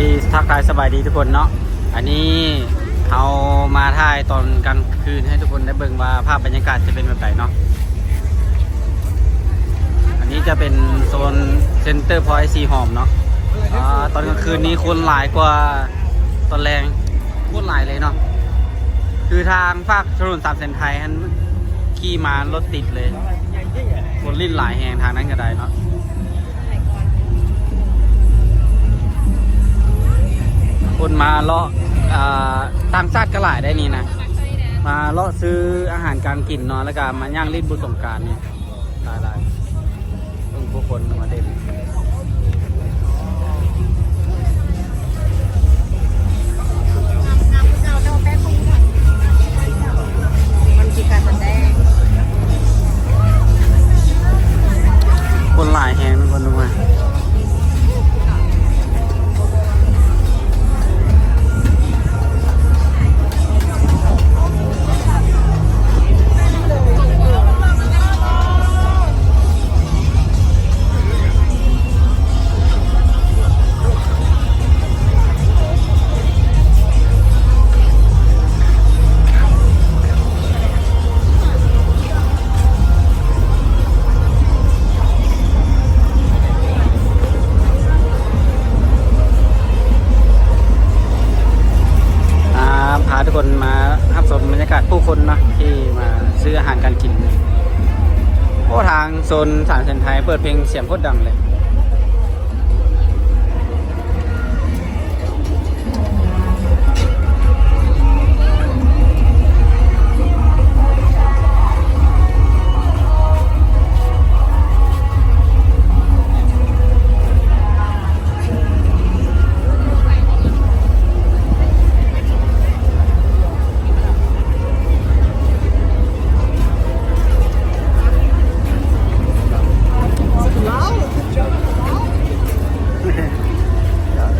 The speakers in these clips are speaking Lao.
ດີ ທັກທາຍສະບາຍດີທຸກຄົນເນາະ. ອັນນີ້ເຮົາມາຖ່າຍຕອນກາງຄືນໃຫ້ທຸກຄົນໄດ້ເບິ່ງວ່າພາບບັນຍາກາດຈະເປັນແບບໃດເນາະ. ອັນນີ້ຈະເປັນໂຊນເຊັນເຕີພອຍສີຫອມເນາະ. ອາ ຕອນກາງຄືນນີ້ຄົນຫຼາຍກວ່າຕອນແລງ ໂຄດຫຼາຍເລີຍເນາະ. ຄືທາງຟາກຖະໜົນສາມເສັ້ນໄທຫັ້ນ ຂີ່ມາລົດຕິດເລີຍ ຄົນຫຼິ້ນຫຼາຍແຮງທາງນັ້ນກະໄດ້ເນາະ. ຄົນມາເລາະ ອາ ຕ່າງຊາດກະຫຼາຍໄດ໋ນີ້ນະ ມາເລາະຊື້ອາຫານການກິນເນາະ ແລ້ວກະມາຍ່າງຫຼິ້ນບຸນສົງການນີ້ ຫຼາຍໆ ເບິ່ງຜູ້ຄົນມາເຕັມ. ຄົນຫຼາຍແຮງທຸກຄົນ ທຸກຄົນ. ອາ ພາທຸກຄົນມາຮັບຊົມບັນຍາກາດຜູ້ຄົນເນາະ ທີ່ມາຊື້ອາຫານການກິນ. ໂອ້ ທາງໂຊນສາມເສັ້ນໄທເປີດເພງສຽງໂຄດດັງເລີຍ.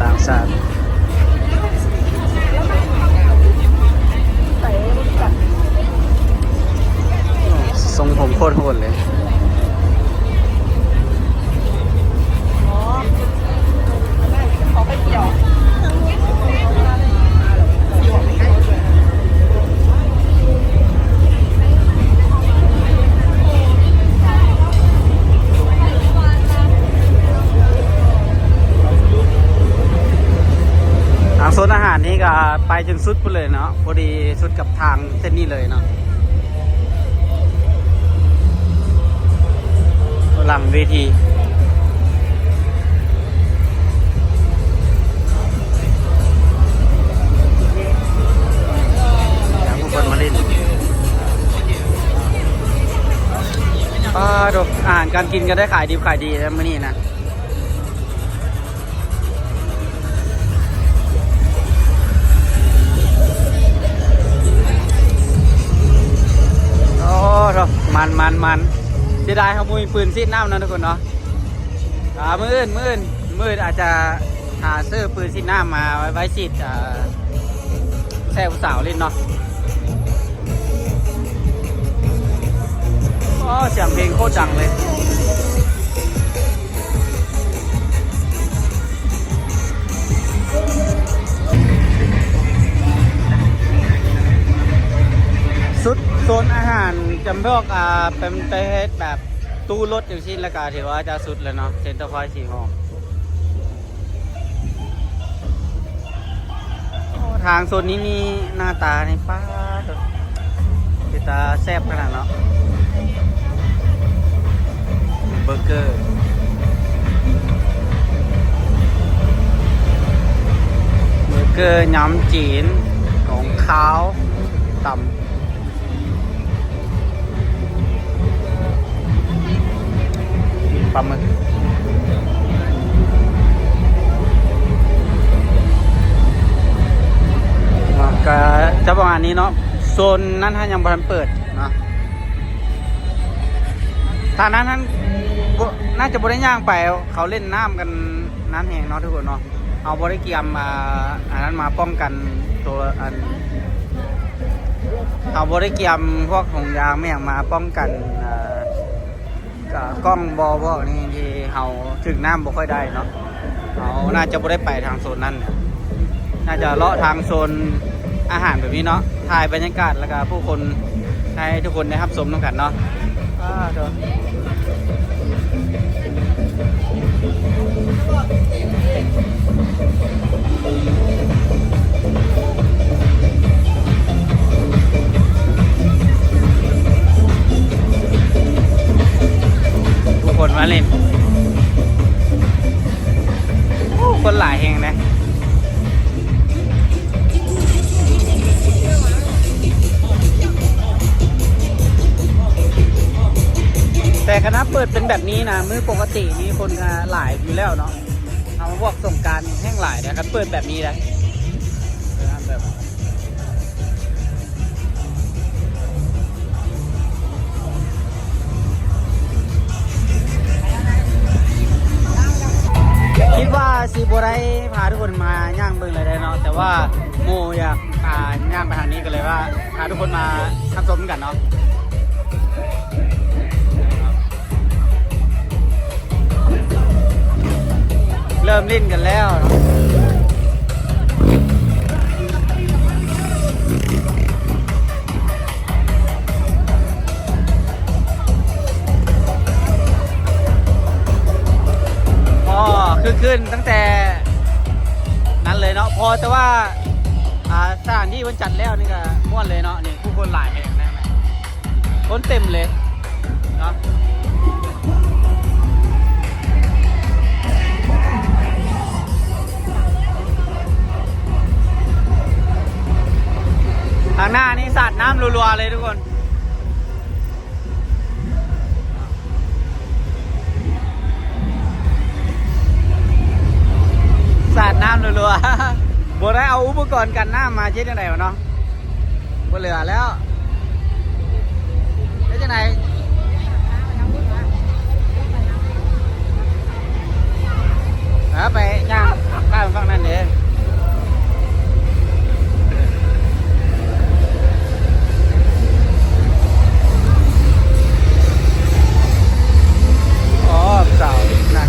ຕ່າງຊາດ ຊົງຜົມໂຄດໂຫດເລີຍ. ທາງໂຊນອາຫານນີ້ກະໄປຈົນສຸດພຸ້ນເລີຍເນາະ ພໍດີສຸດກັບທາງເສັ້ນນີ້ເລີຍເນາະ. ຫຼັງເວທີ ຜູ້ຄົນມາຫຼິ້ນ ປາໂທ້ ອາຫານການກິນກະໄດ້ຂາຍດິບຂາຍດີແລ້ວມື້ນີ້ນະ. ໂອ້ໂທ້ ມັນໆໆ ເສຍດາຍເຮົາບໍ່ມີປືນສີດນ້ຳເນາະທຸກຄົນເນາະ. ອາ ມື້ອື່ນ ມື້ອື່ນ ມື້ອື່ນອາດຈະຫາຊື້ປືນສີດນ້ຳມາໄວ້ ໄວ້ສີດ ອາ ໃສ່ຜູ້ສາວຫຼິ້ນເນາະ. ໂອ້ ສຽງເພງໂຄດດັງເລີຍ. ສຸດໂຊນອາຫານຈຳພວກ ອ່າ ເປັນປະເພດແບບຕູ້ລົດຈັ່ງຊີ້ ແລ້ວກະຖືວ່າຈະສຸດແລ້ວເນາະ ເຊັນເຕີພອຍສີຫອມ. ໂອ້ ທາງໂຊນນີ້ນີ້ ໜ້າຕານີ້ ປາດໂທ້ ເປັນຕາແຊບຂະໜາດເນາະ. ເບີເກີ ເບີເກີ ຍຳຈີນ ຂອງຄາວ ຕຳ ປາໝຶກ ກະຈະປະມານນີ້ເນາະ. ໂຊນນັ້ນຫັ້ນຍັງບໍ່ທັນເປີດເນາະ. ທາງນັ້ນຫັ້ນ ບໍ່ ໜ້າຈະບໍ່ໄດ້ຍ່າງໄປ ເຂົາຫຼິ້ນນ້ຳກັນ ນັ້ນແຮງເນາະທຸກຄົນເນາະ. ເຮົາບໍ່ໄດ້ກຽມ ອ່າ ອັນນັ້ນມາປ້ອງກັນໂຕ ອັນ ເຮົາບໍ່ໄດ້ກຽມພວກຖົງຢາງແມ່ນຫຍັງມາປ້ອງກັນ ອ່າ ກະກ້ອງບໍ່ພວກນີ້ ທີ່ເຮົາຖືກນ້ຳບໍ່ຄ່ອຍໄດ້ເນາະ. ເຮົາໜ້າຈະບໍ່ໄດ້ໄປທາງໂຊນນັ້ນນະ ໜ້າຈະເລາະທາງໂຊນອາຫານແບບນີ້ເນາະ ຖ່າຍບັນຍາກາດ ແລ້ວກະຜູ້ຄົນ ໃຫ້ທຸກຄົນໄດ້ຮັບຊົມນຳກັນເນາະ. ອ້າໂທ້ ຜູ້ຄົນມາຫຼິ້ນ ໂອ້ ຄົນຫຼາຍແຮງເດ້. ແຕ່ຄັນວ່າເປີດເປັນແບບນີ້ນະ ມື້ປົກກະຕິນີ້ຄົນກະຫຼາຍຢູ່ແລ້ວເນາະ. ເອົາມາພວກສົງການແຮ່ງຫຼາຍເດ້ ຄັນເປີດແບບນີ້ໄດ໋. ຄິດວ່າຊິບໍ່ໄດ້ພາທຸກຄົນມາຍ່າງເບິ່ງເລີຍເນາະ ແຕ່ວ່າໝູ່ຢາກ ອ່າ ຍ່າງໄປທາງນີ້ ກໍເລີຍວ່າພາທຸກຄົນມາຮັບຊົມນຳກັນເນາະ. ເລີ່ມຫຼິ້ນກັນແລ້ວເນາະ. ອໍ ຄືຄືນຕັ້ງແຕ່ນັ້ນເລີຍເນາະ ພໍແຕ່ວ່າ ອ່າ ສະຖານທີ່ເພິ່ນຈັດແລ້ວນີ້ກະມ່ວນເລີຍເນາະ. ນີ້ຜູ້ຄົນຫຼາຍແຮງນະ ຄົນເຕັມເລີຍເນາະ. ທາງໜ້ານີ້ສາດນ້ຳລັວໆເລີຍທຸກຄົນ ສາດນ້ຳລັວໆ ບໍ່ໄດ້ເອົາອຸປະກອນກັນນ້ຳມາ ເຮັດຈັ່ງໃດວະເນາະ. ບໍ່ເຫຼືອແລ້ວ ເຮັດຈັ່ງໃດ? ເອີ ໄປຍ່າງຂ້າມຝັ່ງນັ້ນເດ້. ອໍ ຜູ້ສາວນະ.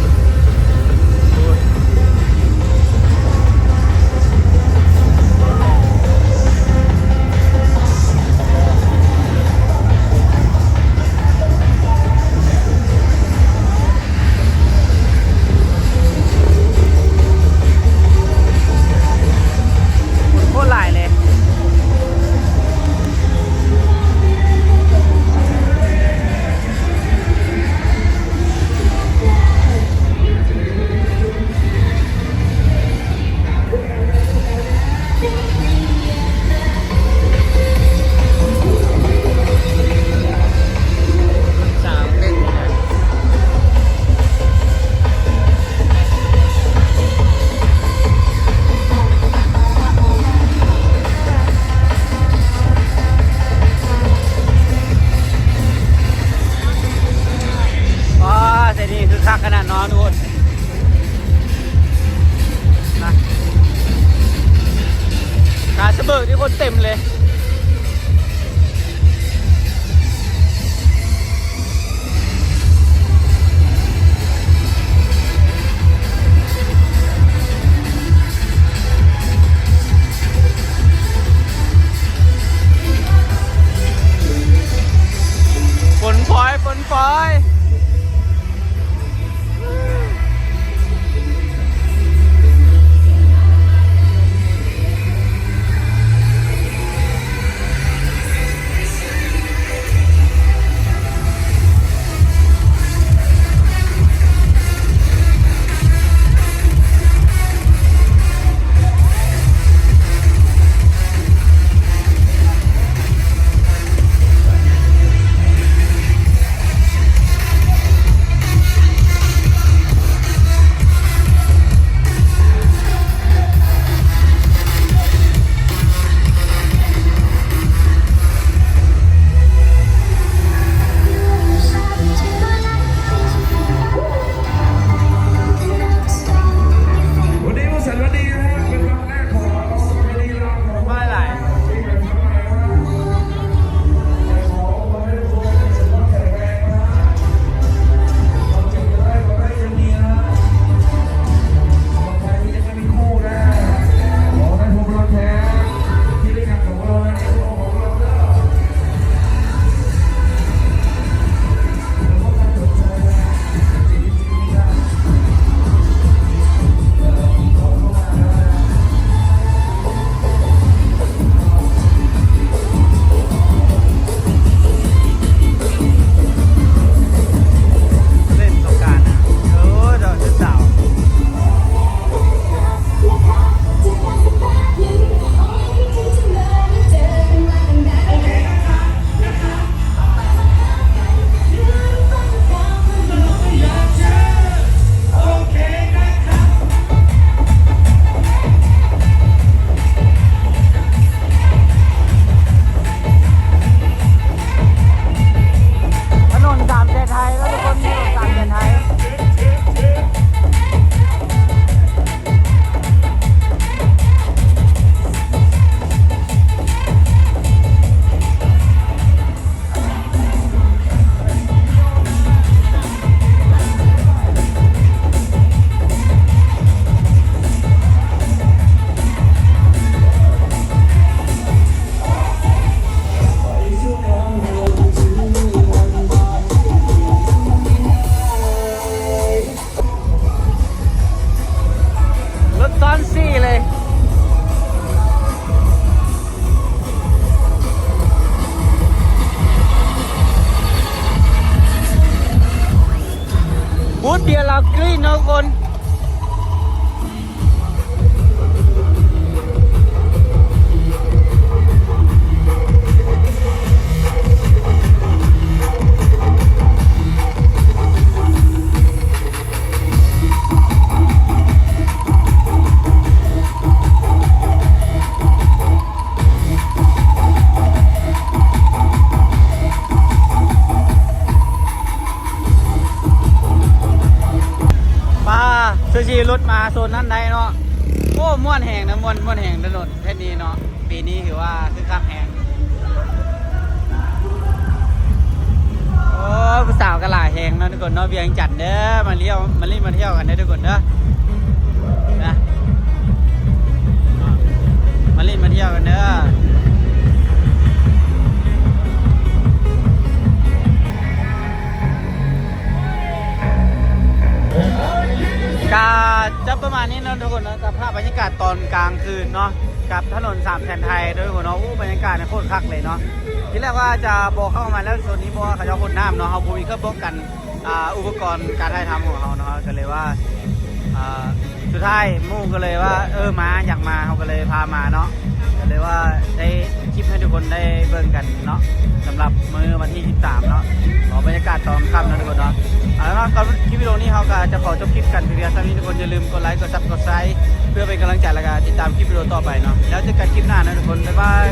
ຊ້ອນສີ່ເລີຍ. ບູດເບຍລາວກຣີນເນາະທຸກຄົນ. ປາ ຄືຊິຫຼຸດມາໂຊນນັ້ນໄດ້ເນາະ. ໂອ້ ມ່ວນແຮງນະ ມ່ວນ ມ່ວນແຮງ ຖະໜົນເສັ້ນນີ້ເນາະ. ປີນີ້ຖືວ່າຄຶກຄັກແຮງ. ໂອ້ ຜູ້ສາວກໍຫຼາຍແຮງເນາະທຸກຄົນເນາະ. ວຽງຈັນເດີ ມາລ້ຽວ ມາຫຼິ້ນມາທ່ຽວກັນເດີທຸກຄົນເດີ ນະ ມາຫຼິ້ນມາທ່ຽວກັນເດີ. ກະຈະປະມານນີ້ເນາະທຸກຄົນເນາະ ກັບພາບບັນຍາກາດຕອນກາງຄືນເນາະ ກັບຖະໜົນສາມແສນໄທເດີທຸກຄົນເນາະ. ໂອ້ ບັນຍາກາດນີ້ໂຄດຄັກເລີຍເນາະ. ທີແລກວ່າຈະບໍ່ເຂົ້າມາແລ້ວໂຊນນີ້ ເພາະວ່າເຂົາເຈົ້າຫົດນ້ຳເນາະ ເຮົາບໍ່ມີເຄື່ອງປ້ອງກັນ ອ່າ ອຸປະກອນການຖ່າຍທຳຂອງເຮົາເນາະ ກໍເລີຍວ່າ ອ່າ ສຸດທ້າຍໝູ່ກໍເລີຍວ່າ ເອີ ມາ ຢາກມາ ເຮົາກໍເລີຍພາມາເນາະ. ກໍເລີຍວ່າໄດ້ຄລິບໃຫ້ທຸກຄົນໄດ້ເບິ່ງກັນເນາະ ສຳລັບມື້ວັນທີສິບສາມເນາະ. ຂໍບັນຍາກາດຕອນຄ່ຳເນາະທຸກຄົນເນາະ. ເອົາລະເນາະ ຄລິບວິດີໂອນີ້ເຮົາກໍຈະຂໍຈົບຄລິບກັນພຽງສ່ຳນີ້. ທຸກຄົນຢ່າລືມກົດໄລ ກົດຊັບ ກົດໄຊ ເພື່ອເປັນກຳລັງໃຈ ແລ້ວກໍຕິດຕາມຄລິບວິດີໂອຕໍ່ໄປເນາະ. ແລ້ວເຈີກັນຄລິບໜ້າເນາະທຸກຄົນ. ບາຍບາຍ.